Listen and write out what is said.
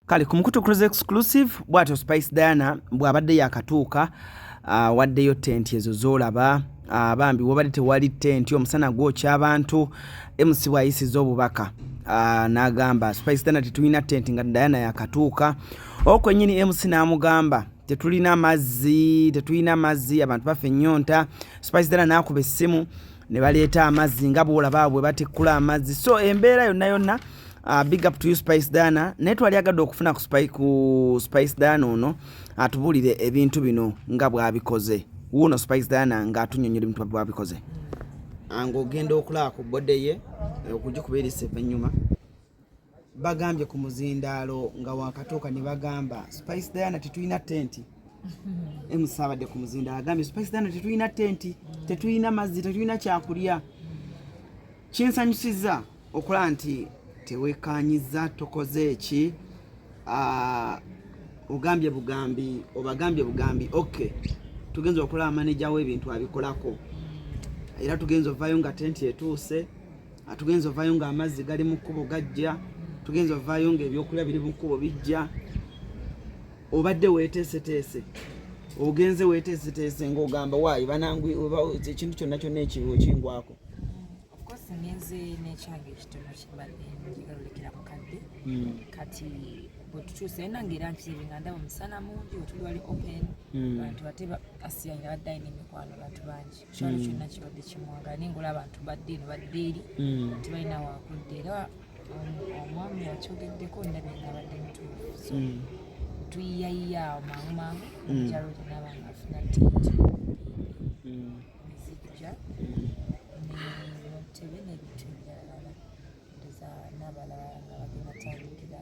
Kale ku mukutu Cruise Exclusive bwatyo Spice Diana bw'abadde yakatuuka awaddeyo tenti ezo z'olaba. Bambi wabadde tewali tenti, omusana gwokya abantu. MC bw'ayisiza obubaka n'agamba Spice Diana tetulina tenti nga Diana yakatuuka. Okwennyini MC n'amugamba tetulina mazzi, tetulina mazzi, abantu bafa ennyonta. Spice Diana n'akuba essimu ne baleeta amazzi nga bw'olaba bwe batikkula amazzi. So embeera yonna yonna, big up to you Spice Diana. Naye twali agadde okufuna ku Spice Diana ono atubuulire ebintu bino nga bw'abikoze. Wuuno Spice Diana ng'atunnyonnyola ebintu bw'abikoze. Ng'ogenda okulaba ku body ye okugikuba erisa ennyuma, bagambye ku muzindaalo nga wakatuuka ne bagamba Spice Diana tetulina tenti. MC abadde ku muzindaalo agambye Spice Diana tetulina tenti, tetulina mazzi, tetulina kyakulya. Kinsanyusiza okulaba nti tewekanyiza, tokoze eki, ogambye bugambi, obagambye bugambi ok, tugenza okulaba maneja w'ebintu abikolako, era tugenza ovaayo nga tenti etuuse, tugenza ovaayo nga amazzi gali mu kkubo gajja, tugenza ovaayo nga ebyokulya biri mu kkubo bijja. Obadde weeteeseteese, ogenze weeteeseteese ng'ogamba waayi banangu ekintu kyonna kyonna ekibi ekingwako. Of course ngenze n'ekyange ekitono kimbadde njigalulekera mukadde. Kati bwe tutuuse nange era nkirebe nga ndaba omusana mungi, wetuli wali open, bantu ate asiyanya badde alina emikwano, bantu bangi, kyalo kyonna kibadde kimwagala, naye ngaola abantu badde eno badde eri, tebalina wakudda. Era omwami akyogeddeko ndabye nga abadde mutuufu, so tuyiyayiya awo mangu mangu omukyalo gyonaba nga afuna tenti nezijja n'obutebe n'ebintu ebirala, ndowooza n'abalala nga bagenda tandikira.